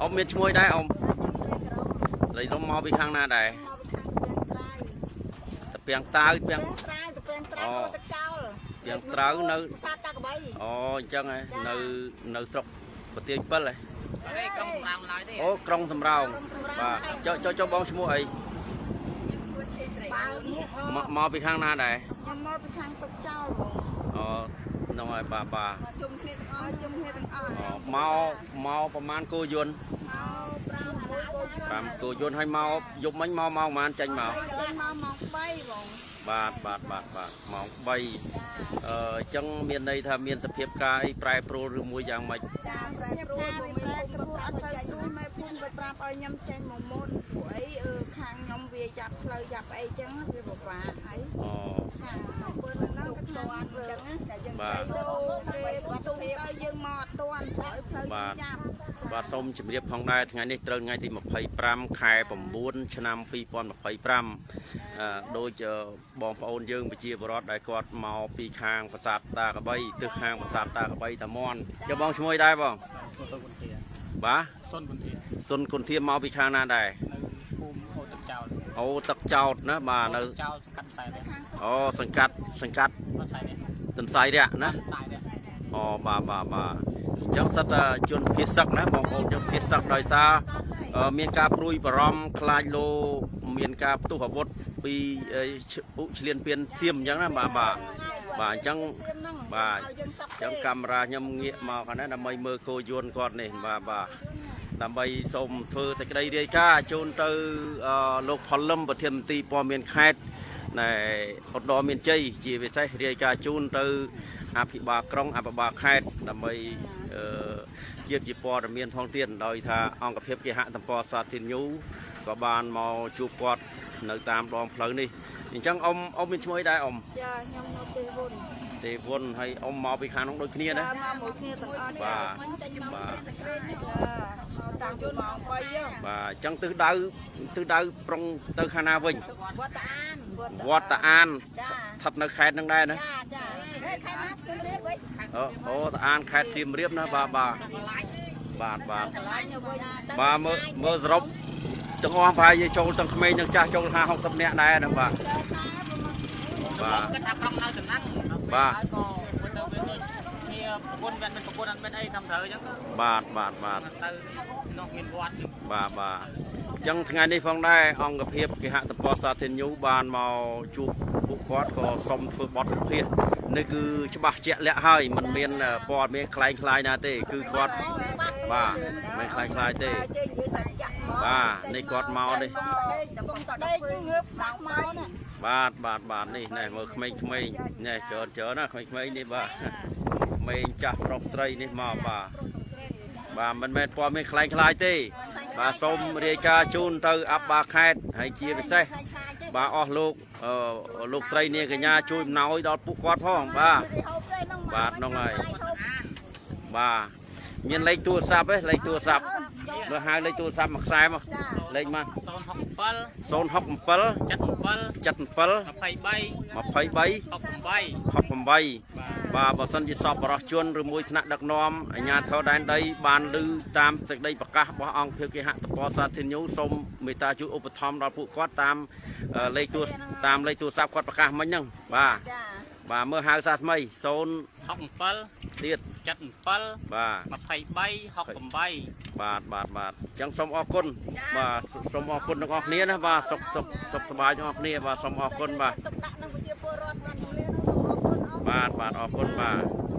អ៊ំមានឈ្មោះអីដែរអ៊ំ ខ្ញុំស្រីសរោ ស្រីរំមកពីខាងណាដែរ មកពីខាងតពាំងត្រៃ តពាំងតាវពាំង ពាំងត្រៃតពាំងត្រៃ អូ ហូតទឹកចោល ពាំងត្រាវនៅ ប្រាសាទតាកបី អូអញ្ចឹងហ៎នៅនៅស្រុកប្រទាញ7ហ៎ នេះក្រុងសម្រាមឡើយទេ អូក្រុងសំរោងបាទចុះចុះចុះបងឈ្មោះអី បាល់ មកមកពីខាងណាដែរ ខ្ញុំមកពីខាងទឹកចោលបង អូហ្នឹងហើយបាទបាទ មកជុំគ្នាទាំងអស់ជុំគ្នាទាំងអស់ អូមកមកប្រហែលគោយន្ត មក5 5គោយន្តហើយមកយប់មិញមកម៉ោងប៉ុន្មានចេញមក ចេញមកម៉ោង3បង បាទបាទបាទបាទម៉ោង3អឺអញ្ចឹងមានន័យថាមានសភាពការអីប្រែប្រួលឬមួយយ៉ាងម៉េច ចាប្រែប្រួលបងមានភូមិគាត់ប្រាប់ឲ្យចេញ មេភូមិគាត់ប្រាប់ឲ្យខ្ញុំចេញមកមុនព្រោះអីអឺខាងខ្ញុំវាចាប់ផ្លូវចាប់អីចឹងវាពិបាកហើយ អូ ចាព្រោះហ្នឹង ទុក គាត់ តាន់អញ្ចឹងណាតែយើង បាទ ចេញ ទៅ ដើម្បី គេ សុវត្ថិ ទូ ភាព ទៅយើងមកអត់ទាន់ព្រោះឲ្យផ្លូវយើងចាប់ បាទសូមជម្រាបផងដែរថ្ងៃនេះត្រូវថ្ងៃទី25ខែ9ឆ្នាំ2025អឺដូចបងប្អូនយើងប្រជាពលរដ្ឋដែលគាត់មកពីខាងប្រាសាទតាកបីទិសខាងប្រាសាទតាកបីតាមន់ចុះបងឈ្មោះអីដែរបង សុនគុន្ធា បាទ សុនគុន្ធា សុនគុនធាមកពីខាងណាដែរ នៅភូមិអូទឹកចោល អូទឹកចោតណាបាទនៅ ចោលសង្កាត់ខ្សែរៈ អូសង្កាត់សង្កាត់ ខ្សែរៈ ទន្សាយរៈណា ខ្សែរៈ អូបាទបាទបាទអញ្ចឹងសិតតែជនភៀសសឹកណាបងប្អូនជនភៀសសឹកដោយសារមានការព្រួយបារម្ភខ្លាចលោមានការផ្ទុះអាវុធពីពុឆ្លៀនពៀនសៀមអញ្ចឹងណាបាទបាទបាទអញ្ចឹងបាទ ឲ្យយើងសឹក អញ្ចឹងកាមេរ៉ាខ្ញុំងាកមកខាងនេះដើម្បីមើលគោយន្តគាត់នេះបាទបាទដើម្បីសូមធ្វើសេចក្តីរាយការណ៍ជូនទៅលោកផលលឹមប្រធានមន្ទីរព័ត៌មានខេត្តណែឧត្តរមានជ័យជាពិសេសរាយការណ៍ជូនទៅអភិបាលក្រុងអភិបាលខេត្តដើម្បីអឺជាជាព័ត៌មានផងទៀតដោយថាអង្គភាពគេហទំព័រសាធារណក៏បានមកជួបគាត់នៅតាមដងផ្លូវនេះអញ្ចឹងអ៊ំអ៊ំមានឈ្មោះអីដែរអ៊ំ ចាខ្ញុំមកទេវុន ទេវុនហើយអ៊ំមកពីខាងនោះដូចគ្នាណា ចាមកមួយគ្នាទាំងអស់ បាទ មិនចេញមក បាទ តែក្រែងនេះ ចាមកតាំងពីម៉ោង3ហ៎ បាទអញ្ចឹងទិសដៅទិសដៅប្រុងទៅខាងណាវិញ វត្តអាន វត្តតាអាន ចា ស្ថិតនៅខេត្តហ្នឹងដែរណា ចាចាហេខែណាសៀមរាបវិញ អូអូតាអានខេត្តសៀមរាបណាបាទបាទបាទបាទបាទមើលមើលសរុបទាំងអស់ប្រហែលជាចូលទាំងក្មេងទាំងចាស់ចូល50 60នាក់ដែរហ្នឹងបាទបាទ គាត់ថាក្រុងនៅតំណាំង បាទ ហើយក៏មើលទៅវាដូចគ្នាប្រពន្ធវាមិនប្រពន្ធអត់មានអីតាមត្រូវអញ្ចឹង បាទបាទបាទ ទៅនោះមានវត្ត បាទបាទអញ្ចឹងថ្ងៃនេះផងដែរអង្គភាពគេហទំព័រសាធារណបានមកជួបពួកគាត់ក៏សុំធ្វើបទសម្ភាសន៍នេះគឺច្បាស់ជាក់លាក់ហើយมันមានព័ត៌មានคล้ายคล้ายណាទេគឺគាត់បាទមិនคล้ายคล้ายទេ ចេញនិយាយតែចាក់មក បាទនេះគាត់មកនេះ កំពុងតែដេកងើបប្រាក់មកណា បាទបាទបាទនេះណែមើលក្មេងៗណែច្រើនច្រើនណាក្មេងៗនេះបាទក្មេងចាស់ប្រុសស្រីនេះមកបាទបាទមិនមែនព័ត៌មានคล้ายคล้ายទេ បាទសូមរាយការណ៍ជូនទៅអប់បាខេតហើយជាពិសេសបាទអស់លោកអឺលោកស្រីនាងកញ្ញាជួយអំណោយដល់ពួកគាត់ផងបាទ បាទហ្នឹងហើយ បាទមានលេខទូរស័ព្ទទេលេខទូរស័ព្ទមើលហៅលេខទូរស័ព្ទមួយខ្សែមកលេខមក 067 067 77 77 23 23 68 68បាទបើសិនជាសពបរោះជនឬមួយថ្នាក់ដឹកនាំអាជ្ញាធរដែនដីបានឮតាមសេចក្តីប្រកាសរបស់អង្គភាពគេហទំព័រសាធារណសូមមេត្តាជួយឧបត្ថម្ភដល់ពួកគាត់តាមលេខទូរតាមលេខទូរស័ព្ទគាត់ប្រកាសមិញហ្នឹងបាទ ចា បាទមើលហៅសាថ្មី0 67 ទៀត 77 បាទ 23 68 បាទបាទបាទអញ្ចឹងសូមអរគុណបាទសូមអរគុណទាំងអស់គ្នាណាបាទសុខសុខសុខសប្បាយទាំងអស់គ្នាបាទសូមអរគុណបាទ ទុកដាក់នឹងប្រជាពលរដ្ឋបានជំនាញសូមអរគុណអរ បាទបាទអរគុណបាទ